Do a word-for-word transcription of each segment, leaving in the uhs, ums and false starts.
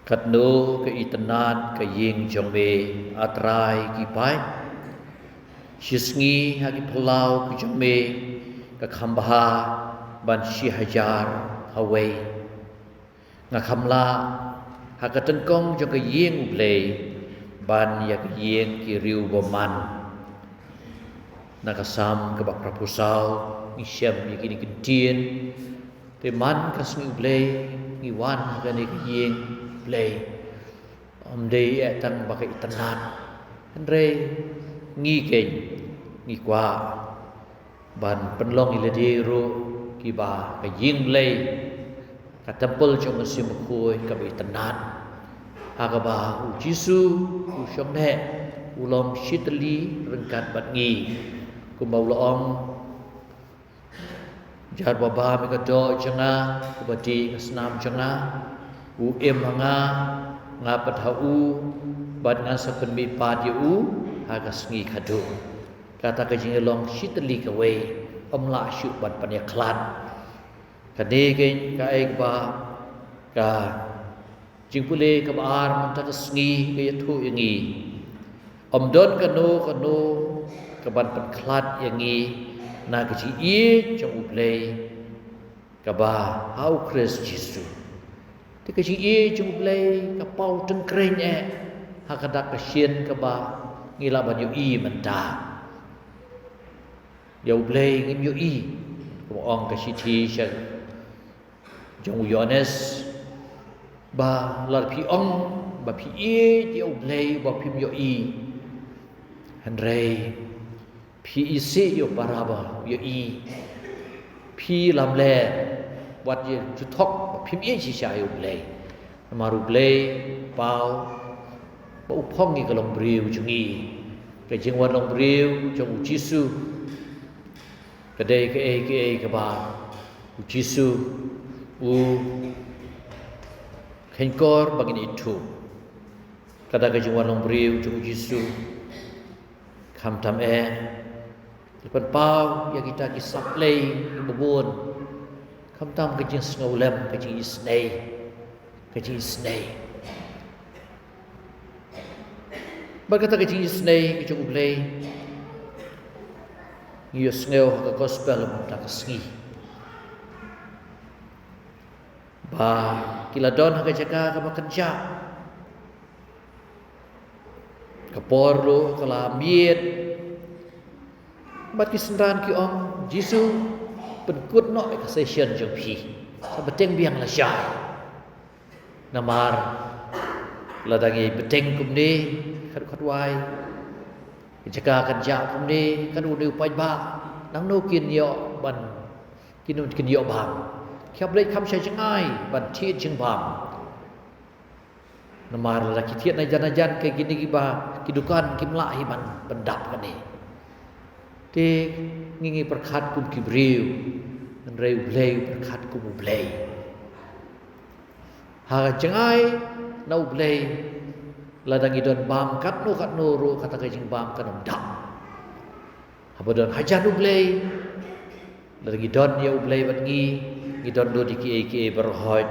Katno ka itynnad ka ïing jong me, A Trai ki paid. Shisngi ha ki phyllaw ki jong me ka kham bha ban shi hajar ha wei. Nga kham lah ha ka tyngkong jong ka ïing U Blei ban ïa ka ïing ki riewbymman. Na ka Salm kaba phra phew saw ngi shem ïa kine ki ktien. Te man ka sngi U Blei ngi wan ha kane ka ïing U Blei. Ym dei eh tang ba ka itynnad, hynrei ngi keiñ ngi kwah ban pynlong ïa lade ruh kiba ka ïing Blei, ka templ jong U Mynsiem Bakhuid kaba itynnad, ha kaba U Jisu u shong neh, u long shi tylli ryngkat bad ngi, kumba u la ong: Jar ba bam ïa ka doh jong nga, uba dih ïa ka snam jong nga, u im ha nga, nga pat ha u, bad ngan sa pynmihpat ïa u ha ka sngi khadduh. Kata ka jingïalong shi tylli kawei, ym lah shuh ban pynïakhlad. Kane keiñ kaei kaba ka jingpule kaba ar mynta ka sngi ka ïathuh ïa ngi. Ym don kano kano kaban pynkhlad ïa ngi na ka jingïeit jong U Blei kaba ha U Khrist Jisu. Te ka jingïeit jong U Blei ka paw tyngkreiñ eh ha ka dak ka shin kaba ngi lah ban ïohi mynta. Ïa U Blei ngim ïohi. Kumba ong ka shithi sha jong u Ïoannis, ba lada phi ong ba phi ïeit ïa U Blei ba phim ïohi, hynrei phi isih ïa u para ba ïohi. Phi lamler wat ïa ju thok ba phim ïeit shisha ïa U Blei. Namar U Blei paw ba u phong ïa ka longbriew jong ngi. Ka jingwan longbriew jong U Jisu ka dei kaei kaei kaba U Jisu u kheiñkor ba ngin ithuh. Kata ka jingwan longbriew jong U Jisu khamtam eh, te pynpaw ïa kita ki sap Blei kiba bun, khamtam ka jingsngewlem, ka jingisynei, ka jingisynei. Bad kata ka jingisynei ka jong U Blei ngi ïohsngew ha ka gospel mynta ka sngi, ba ki la don ha ka jaka kaba kynjah. Ka por ruh ka la miet. Bad ki synran ki ong, Jisu, pynkut noh ïa ka session jong phi. Sa bteng biang lashai. Namar lada ngi bteng kumne, khatduh khatwai, ka jaka kynjah kumne, kano kano u paidbah, nangno kin ïoh ban, kin, kin ïoh bam. Ki hap leit kham sha jngai ban thied jingbam. Namar lada ki thied najan najan, ka kine kiba ki dukan kim lah hi ban pyndap kane. Te ngi ngi pyrkhat kum ki briew, hynrei U Blei u pyrkhat kum U Blei. Ha ka jngai na U Blei, lada ngi don bam katno katno ruh, kata ka jingbam kan ym dap. Haba don hajan U Blei, lada ngi don ïa U Blei bad ngi, ngi don lut ïa kiei kiei baroh.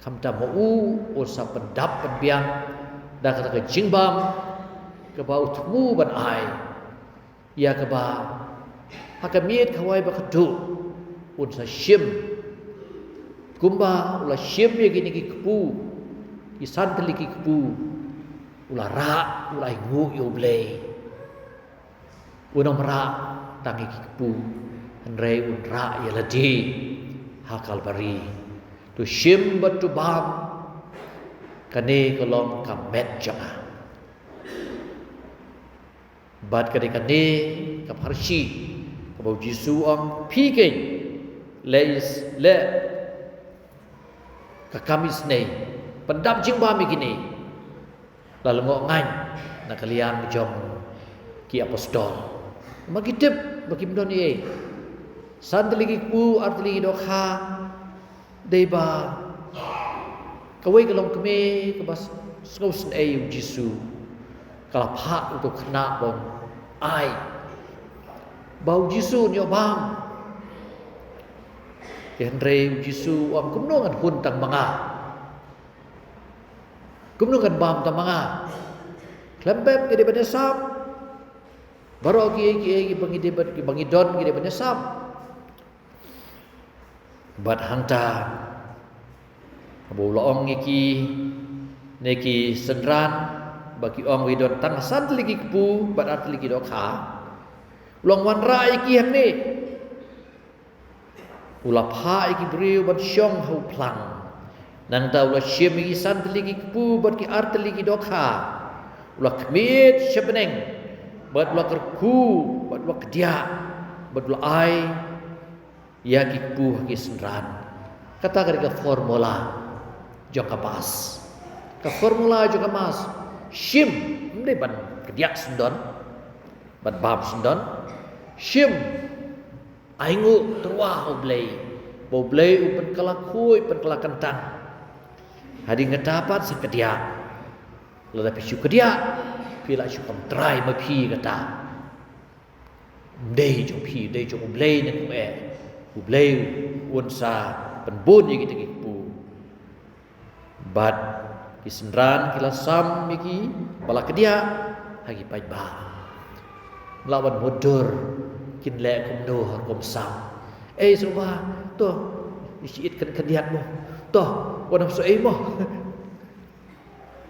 Khamtam ma u, un sa pyndap pynbiang da kata ka jingbam kaba u thmu ban ai. Ïa kaba ha ka miet khawai ba khadduh un sa shim, kumba u la shim ïa kine ki kpu, ki san tylli ki kpu, u la rah, u la ainguh ïa U Blei. Un ym rah tang ïa ki kpu, hynrei un rah ïa lade ha Kalbari. To shim bad to bam, kane ka long ka met jong nga. Bad ka dei kane ka pharshi kaba U Jisu u ong, phi keiñ leh is, leh ka kam isynei, pyndap jingbam ïa kine. La lyngngoh ngaiñ na ka liang jong ki apostol. Ma ki tip ba kim don ei ei. San tylli ki kpu, ar tylli ki dohkha. Dei ba kawei ka longkmie kaba s-, sngewsynei ïa U Jisu, ka la phah ïa uto u khynnah ba un ai ba U Jisu un ïoh bam. Te hynrei U Jisu u ong, kumno ngan hun tang ma nga? Kumno kan bam tang ma nga? Khlem pep ngi dei ban ïasam. Baroh kiei kiei kiba ngi dei ban, kiba ngi don ngi dei ban ïasam. Bad hangta, haba u la ong ïa kine ki synran ba ki ong ba ki don tang san tylli ki kpu bad ar tylli ki dohkha, u la ong, wanrah ïa ki hangne. U la phah ïa ki briew ban shong ha u phlang. Nangta u la shim ïa ki san tylli ki kpu bad ki ar tylli ki dohkha. U la khmied sha bneng bad u la kyrkhu bad u la kdiah bad u la ai ïa ki kpu ha ki synran. Kata ka dei ka formula jong ka Mass. Ka formula jong ka Mass. Shim, ym dei ban kdiah syndon, ban bam syndon. Shim, ainguh, tyrwa ha U Blei, ba U Blei u pynkylla khuid, pynkylla kyntang. Hadien kata pat sa kdiah. Lada phi shu kdiah, phi la shu kam trai ma phi kata. Ym dei jong phi, dei jong U Blei ne kum eh. U Blei un sa pynbun ïa kita ki kpu. Bad ki synran ki la sam ïa kiba la kdiah ha ki paidbah. Lah ban mutdur kin leh kumno ha rukom sam. Ei sngewbha, to, ïa shi ïit kan khyndiat mo. To, wan ym shu ei mo.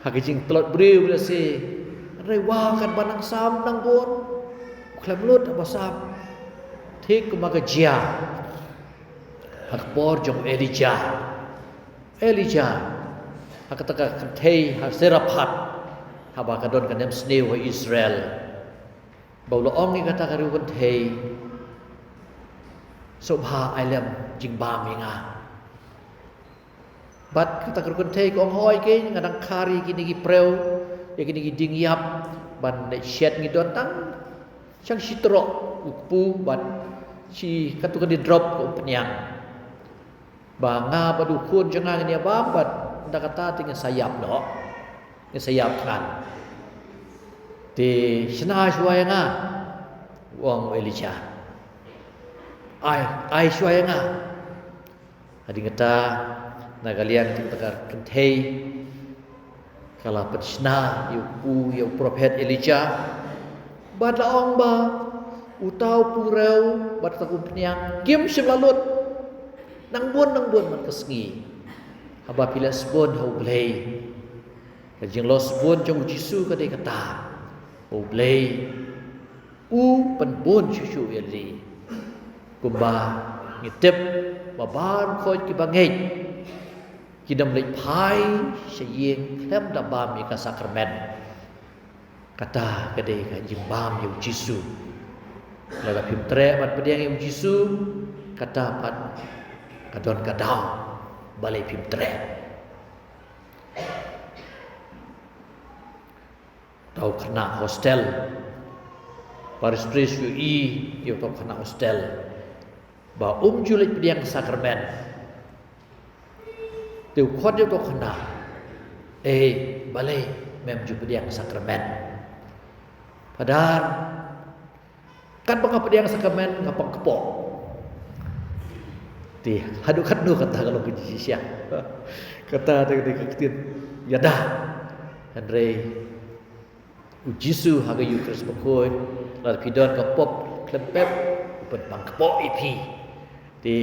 Ha ka jingtlot briew lehse, hynrei wat katba nang sam nang bun, u khlem lut haba sam. Thik kumba ka jia ha ka por jong u Elijah. Elijah, ha kata ka kynthei ha Zarephath, haba ka don ka nemsniew ha Israel, ba u la ong ïa kata ka riew kynthei, sngewbha ai lem jingbam ïa nga. Bad kata ka riew kynthei ka ong, hooid keiñ, nga dang khar ïa kine ki briew, ïa kine ki dieng ïap, ban leit shet ngi don tang shang shi troh u kpu bad shi katto katne drop ka umphniang. Ba nga bad u khun jong nga ngin ïa bam bad ynda kata te ngin sa ïap noh. Ngin sa ïap khnang. Te shna shuwa ïa nga, u ong u Elijah. Ai, ai shuwa ïa nga. Hadien kata, na ka liang jong kata ka kynthei, ka la pynshna ïa u, ïa u prophet Elijah. Bad la ong ba uta u briew bad uta u umphniang kim shym la lut. Nang bun nang bun man ka sngi, haba phi leh sbun ha U Blei. Ka jingloh sbun jong U Jisu ka dei kata. U Blei u pynbun shuh shuh ïa lade. Kumba ngi tip ba baroh kiba ngeit kim dei ban leit phai sha ïing khlem da bam ïa ka sakramen. Kata ka dei ka jingbam ïa U Jisu. Lada phim treh ban pdiang ïa U Jisu, kata pat ka don ka daw balei phim treh. Uta u khynnah hostel. Parish priest u ïohi ïa uta u khynnah hostel ba um ju leit pdiang sakramen. Te u khot ïa uta u khynnah, "Ei, balei mem ju pdiang sakramen?" "Phadar, katba nga pdiang sakramen nga pang kpoh." Te haduh katno kata ka long ka jingshisha? Kata te ka ktien ïada. Hynrei U Jisu ha ka Eukharist Bakhuid, lada phi don ka pop khlem pep, u pynpang kpoh ïa phi. Te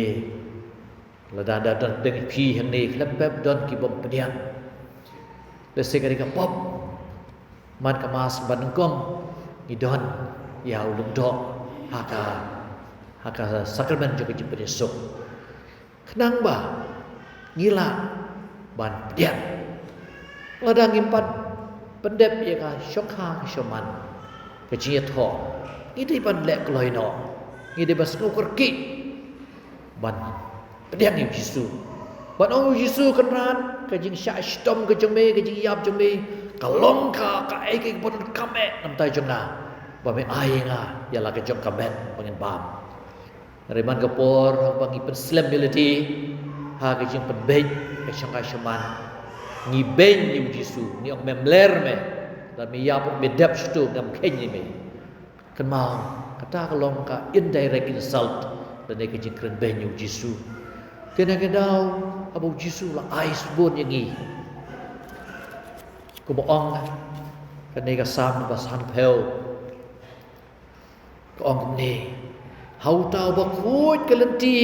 lada da don dang ïa phi hangne khlem pep don ki bym pdiang. Lehse ka dei ka pop. Man ka Mass ba nyngkong ngi don ïa u lyngdoh ha ka, ha ka sakramen jong ka jingpynïasuk. Khnang ba ngi lah ban pdiang. Lada ngim pat pyndep ïa ka shongkha ka shongman, ka jingïathoh, ngi dei ban leh kloi noh, ngi dei ban sngew kyrkieh ban pdiang ïa U Jisu. Ban ong, U Jisu Kynrad, ka jingshah shitom ka jong me, ka jingïap jong me, ka long ka, kaei kaei kaba donkam eh na bynta jong nga, ba me ai ïa nga ïa la ka jong ka met ba ngin bam. Hynrei man ka por haba ngi pynslem ïa lade ha ka jingpynbeit ka shongkha shongman, ngi beiñ ïa U Jisu, ngi ong, mem ler me, lada me ïap ruh me dep shuh, ngam kheiñ ïa me. Kynmaw, kata ka long ka indirect insult lane ka jingkren beiñ ïa U Jisu. Te na ka daw haba U Jisu u la ai sbun ïa ngi, Kumba ong kane ka Salm ba sanphew, ka ong kumne: Ha uta uba khuid ka lynti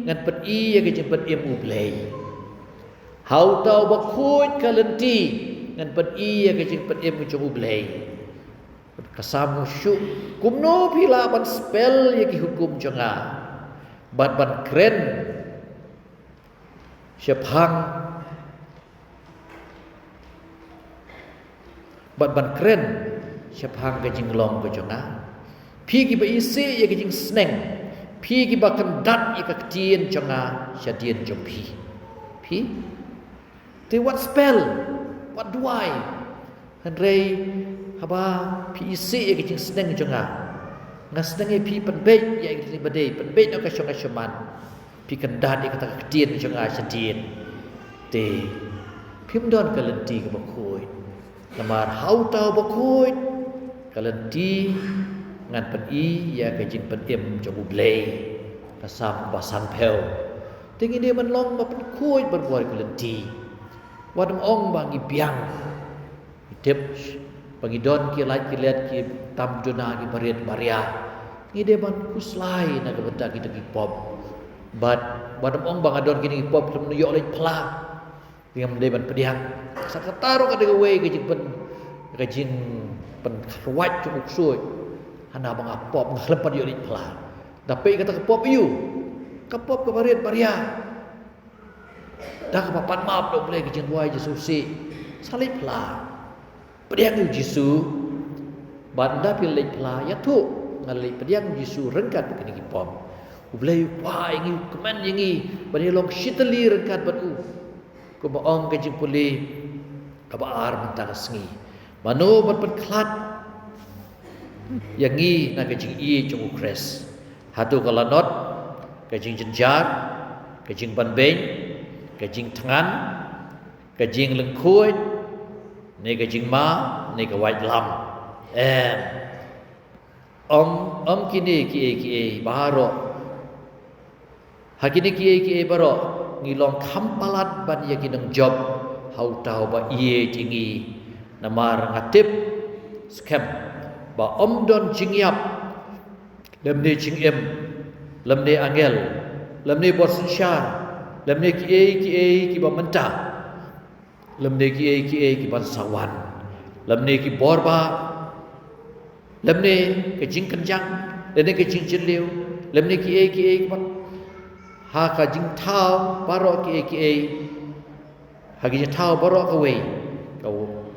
ngan pyni ïa ka jingpynim U Blei. Ha uta uba khuid ka lynti ngan pyni ïa ka jingpynim jong U Blei. Ka Salm shu: Kumno phi lah ban spel ïa ki hukum jong nga, bad ban kren shaphang, bad ban kren shaphang ka jinglong ka jong nga? Phi kiba isih ïa ka jingsneng, phi kiba kyndat ïa ka ktien jong nga shadien jong phi. Phi te wat spel, wat duwai. Hynrei haba phi isih ïa ka jingsneng jong nga, nga sneng ïa phi pynbeit ïa ka dei ba dei, pynbeit noh ka shong ka shaman. Phi kyndat ïa kata ka ktien jong nga shadien, te phim don ka lynti kaba khuid. Namar ha uta uba khuid ka lynti ngan pyni ïa ka jingpynim jong U Blei. Ka Salm ba sanphew. Te ngi dei ban long ba pynkhuid barabor ka lynti. Wat ym ong ba ngi biang. Ngi tip ba ngi don ki lait ki let, ki tam duna, ki barit baria. Ngi dei ban khuslai na ka bynta kito ki pop. Bad wat ym ong ba nga don kine ki pop, khlem ïoh leit phla. Ngam dei ban pdiang. Sa kata ruh ka dei kawei ka jingpyn, ka jingpynkhrawait jong u ksuid. Hana ba nga pop, nga khlem pat ïoh leit phla. Da peit kata ka pop aiu? Ka pop ka barit baria. Da kaba pan map da U Blei ka jingduwai Jisu sih. Sa leit phla. Pdiang ïa U Jisu. Bad ynda phi leit phla, ïathuh, nga leit pdiang U Jisu ryngkat bad kine ki pop. U Blei u kwah ïa ngi, u kmen ïa ngi ban ïalong shitylli ryngkat bad u. Kumba ong ka jingpule kaba ar mynta ka sngi: Mano ban pynkhlad ïa ngi na ka jingïeit jong U Khrist? Hato ka lanot, ka jingjynjar, ka jingbanbeiñ, ka jingthngan, ka jinglyngkhuid, ne ka jingma, ne ka waitlam? Em. Ym, ym kine kiei kiei baroh. Ha kine kiei kiei baroh ngi long kham palat ban ïa ki nongjop ha uta uba ïeit ïa ngi. Namar nga tip skhem ba ym don jingïap, lymne jingim, lymne angel, lymne bor synshar, lymne kiei kiei kiba mynta, lymne kiei kiei ki ban sa wan, lymne ki bor ba, lymne ka jingkynjang, lymne ka jingjylliew, lymne kiei kiei ki ban, ha ka jingthaw baroh kiei kiei, ha ka jingthaw baroh kawei, ka,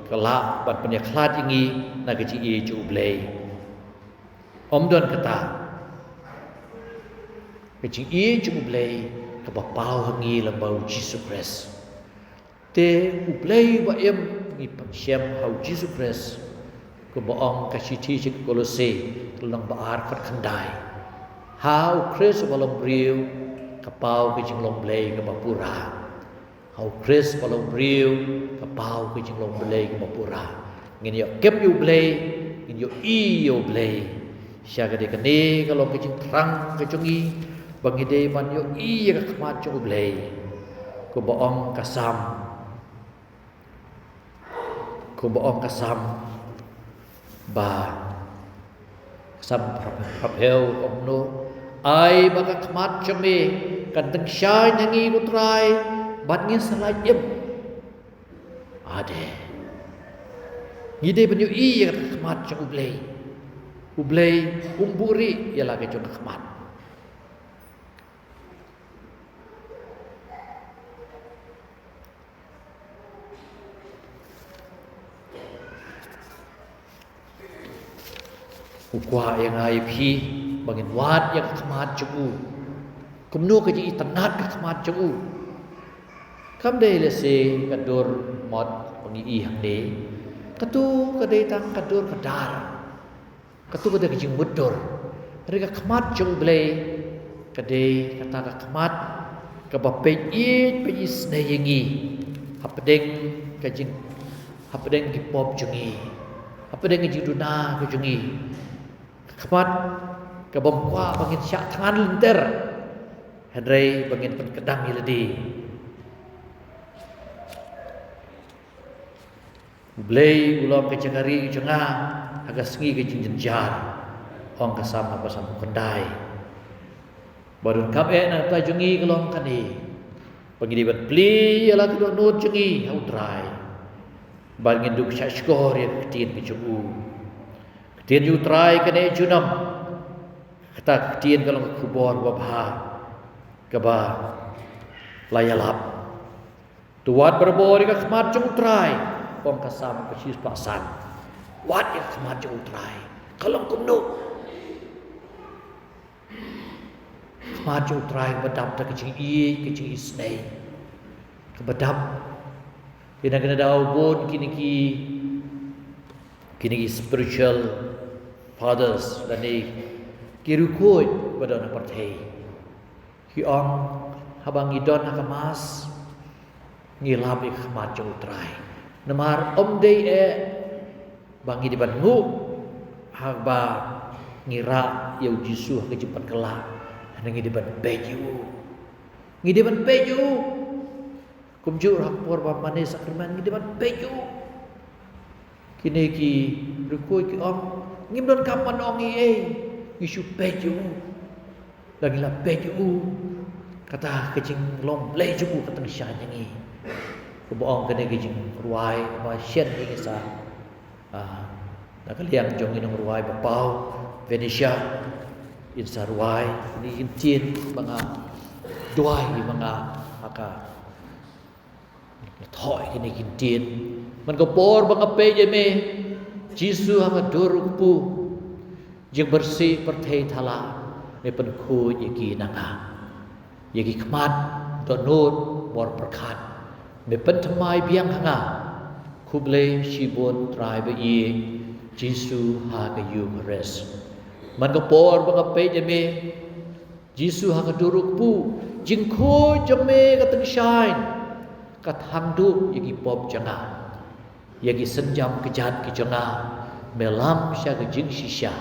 ka lah ban pynïakhlad ïa ngi na ka jingïeit jong U Blei. Ym don kata, ka jingïeit jong U Blei kaba paw ha ngi lyngba U Jisu Khrist. Te U Blei ba im ngi pynshem ha U Jisu Khrist. Kumba ong ka shithi sha ki Kolose, ka lynnong ba ar, dkhot khyndai. Ha U Khrist uba long briew ka paw ka jinglong Blei kaba pura. Ha U Khrist uba long briew ka paw ka jinglong Blei kaba pura. Ngin ïoh kynmaw ïa U Blei, ngin ïohi ïa U Blei. Sha ka dei kane ka long ka jingthrang ka jong ngi, ba ngi dei ban ïohi ïa ka khmat jong U Blei. Kumba ong ka Salm, kumba ong ka Salm ba, Salm phra, phra, phra phew, ong kumno: Ai ba ka khmat jong me kan tyngshaiñ ha ngi, ko Trai, bad ngin sa lait im. Ade. Ngi dei ban ïohi ïa ka khmat jong U Blei. U Blei um buhrieh ïa la ka jong ka khmat. U kwah ïa nga ïa phi ba ngin wad ïa ka khmat jong u. Kumno ka jingitynnad ka khmat jong u? Kam dei lehse ka dur mot ba ngi i hangne. Katu ka dei tang ka dur ka dar. Katu ka dei ka jingmutdur. Hynrei ka khmat jong U Blei ka dei kata ka khmat kaba peit ïeit, peit isynei ïa ngi hapdeng ka jing, hapdeng ki pop jong ngi, hapdeng ka jingduna ka jong ngi. Ka khmat kabym kwah ba ngin shah thngan lynter, hynrei ba ngin pynkdang ïa lade. U Blei u long ka jaka rieh jong nga ha ka sngi ka jingjynjar, ong ka Salm kaba sanphew khyndai. Ba donkam eh na ka bynta jong ngi ka long kane, ba ngi dei ban plie ïa la ka dohnud jong ngi ha U Trai, ba ngin duh shah shkor ïa ka ktien ka jong u. Ka ktien jong U Trai kane junom. Kata ka ktien ka long ka khubor babha kaba la ïalap. To wad barabor ïa ka khmat jong U Trai, ong ka Salm ka shispah san. Wad ïa ka khmat jong U Trai. Ka long kumno? Khmat jong U Trai kaba dap da ka jingïeit, ka jingisynei. Kaba dap. Kine kine daw bun kine ki, kine ki spiritual fathers lane ki riewkhuid ba don ha pyrthei. Ki ong, haba ngi don ha ka Mass, ngi lap ïa ka khmat jong U Trai. Namar ym dei eh ba ngi dei ban nguh haba ngi rah ïa U Jisu ha ka jingpynkylla. Hynrei ngi dei ban peit ïa u. Ngi dei ban peit ïa u. Kumjuh ha ka por ba mane sakramen ngi dei ban peit ïa u. Kine ki riewkhuid ki ong, ngim donkam ban ong ei ei, ngi shu peit ïa u. Lada ngi la peit ïa u, kata ka jinglong Blei jong u ka tyngshaiñ ïa ngi. Kumba ong kane ka jingrwai ba shen ïa ngi sa, ah, na ka liang jong i nongrwai ba paw Venetia, in sa rwai kine ki ktien ba nga duwai, ba nga ha ka thoh ïa kine ki ktien. Man ka por ba nga peit ïa me, Jisu, ha ka dur u kpu, jingpyrshah pyrthei thala, me pynkhuid ïa ki na nga. Ïa ki khmat dohnud bor pyrkhat, me pynthymmai biang ha nga. Khublei shibun Trai ba ïeit, Jisu ha ka Eukharist. Man ka por ba nga peit ïa me, Jisu, ha ka dur u kpu, jingkhuid jong me ka tyngshaiñ, ka thang duh ïa ki pop jong nga. Ïa ki sienjam kjat ki jong nga, me lam sha ka jingshisha.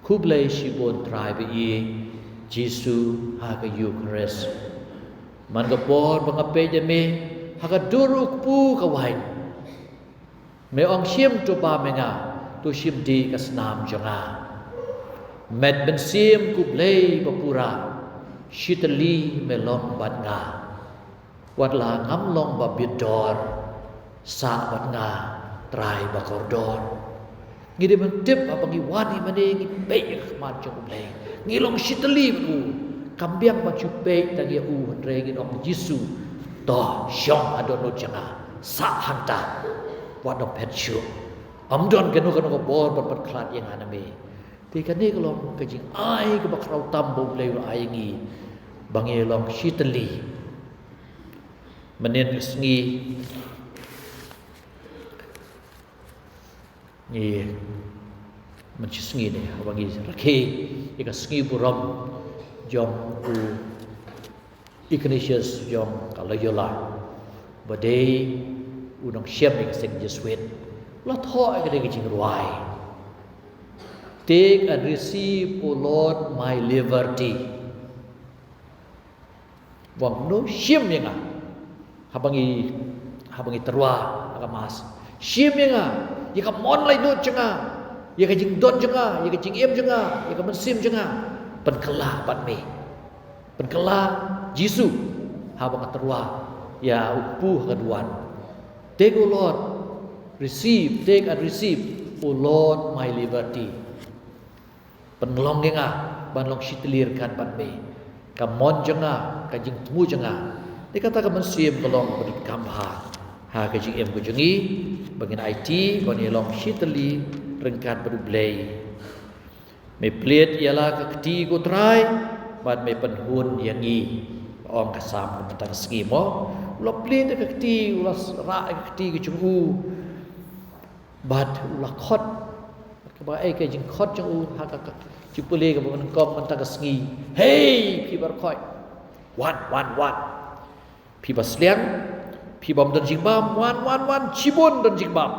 Khublei shibun Trai ba ïeit, Jisu ha ka Eukharist. Man ka por ba nga peit ïa me, ha ka dur u kpu ka waiñ, me ong shim to bam ïa nga, to shim dih ka snam jong nga. Met mynsiem ko Blei ba pura, shi tylli me long bad nga. Wat la ngam long ba bit dor, sah bad nga Trai ba kordor. Ngi dei ban tip haba ngi wan hi mane ngi peit ïa ka khmat jong u Blei, ngi long shi tylli bad u. Kam biang ban shu peit tang ïa u hynrei ngin ong, Jisu, to shong ha dohnud jong nga, sah hangta. Wat nym phet shuh. Ym don kano kano ka bor ban pynkhlad ïa nga na me. Te kane ka long ka jingai kaba khraw tam ba u Blei u ai ïa ngi, ba ngi long shi tylli. Mynnin ka sngi ngi, mynta shi sngi ne haba ngi rakhe ïa ka sngi burom jong u Ignatius jong ka Loyola, ba dei u nongshem ïa ka seng Jesuit, la thoh ïa ka jingrwai, Take and receive, O Lord, my liberty. Wan, no, shim ïa nga. Haba ngi, haba ngi tyrwa ha ka Mass, shim ïa nga, ïa ka mon laitluid jong nga, ïa ka jingdon jong nga, ïa ka jingim jong nga, ïa ka mynsiem jong nga, pynkylla bad me. Pynkylla Jisu haba nga tyrwa ïa u kpu ha ka duwan. Take, O Lord, receive, take and receive, O Lord, my liberty. Pynlong ïa nga ban long shi tylli ryngkat bad me, ka mon jong nga, ka jingthmu jong nga. Te kata ka mynsiem ka long ba donkam bha ha ka jingim ka jong ngi, ba ngin aiti ba ngin long shi tylli ryngkat bad u Blei. Me plied ïa la ka kti ko Trai bad me pynhun ïa ngi, ong ka Salm mynta ka sngi mo. U la plied ïa ka kti, u la rah ïa ka kti ka jong u, bad u la khot. Kaba ai ka jingkhot jong u ha ka, ka jingpule kaba nyngkong mynta ka sngi. Hei phi baroh khoit, wan, wan, wan. Phi ba sliang, phi bym don jingbam, wan, wan, wan, shibun don jingbam.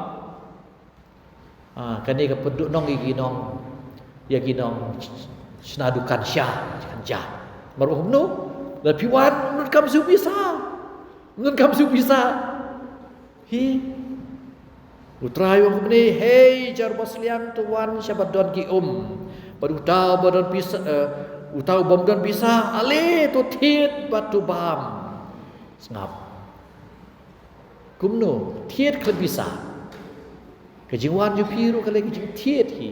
Ah, kane ka pynduhnong ïa ki nong, ïa ki nong shna dukan sha, kan sha. Mar u hum no, la phi wan, ym donkam siew pisa. Ym donkam siew pisa. Hi. U Trai u ong kumne, hei jar basliang, to wan sha ba don ki um. Bad uta uba don pisa, eh, uta u bym don pisa, ale to thied bad to bam. Sngap. Kumno thied khlem pisa? Ka jingwan jong phi ruh ka long ka jingthied hi.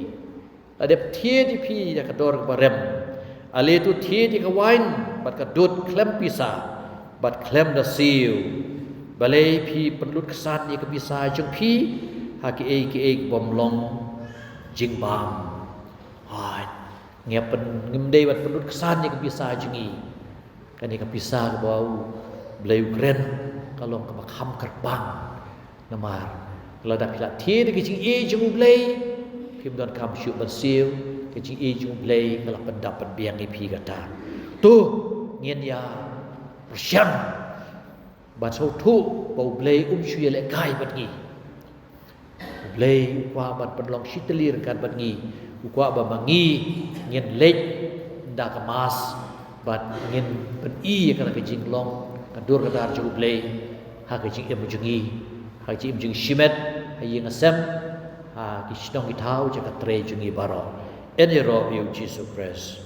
La dep thied ïa phi ïa ka dor kaba rem. Ale to thied ïa ka wain bad ka dud khlem pisa bad khlem da siew. Balei phi pynlut ksan ïa ka pisa jong phi ha kiei kiei ki bym long jingbam? Hooid, ngi pyn, ngim dei ban pynlut ksan ïa ka pisa jong ngi. Kane ka pisa kaba U Blei u kren ka long kaba kham kyrpang. Namar lada phi la thied ïa ka jingïeit jong U Blei, phim donkam shuh ban siew, ka jingïeit jong U Blei ka la pyndap pynbiang ïa phi kata. To ngin ïa pyrshang ban sngewthuh ba U Blei um shu ïalehkai bad ngi. U Blei u kwah ban pynlong shitylli ryngkat bad ngi. U kwah ba ma ngi ngin leit da ka mask bad ngin pyni ïa kata ka jinglong ka dur ka dar jong U Blei ha ka jingim jong ngi, ha ka jingim jingshimet, ha ïing ha sem, ha ki shnong ki thaw jong ka trei jong ngi baroh. Yn ïaroh ïa U Jisu Khrist.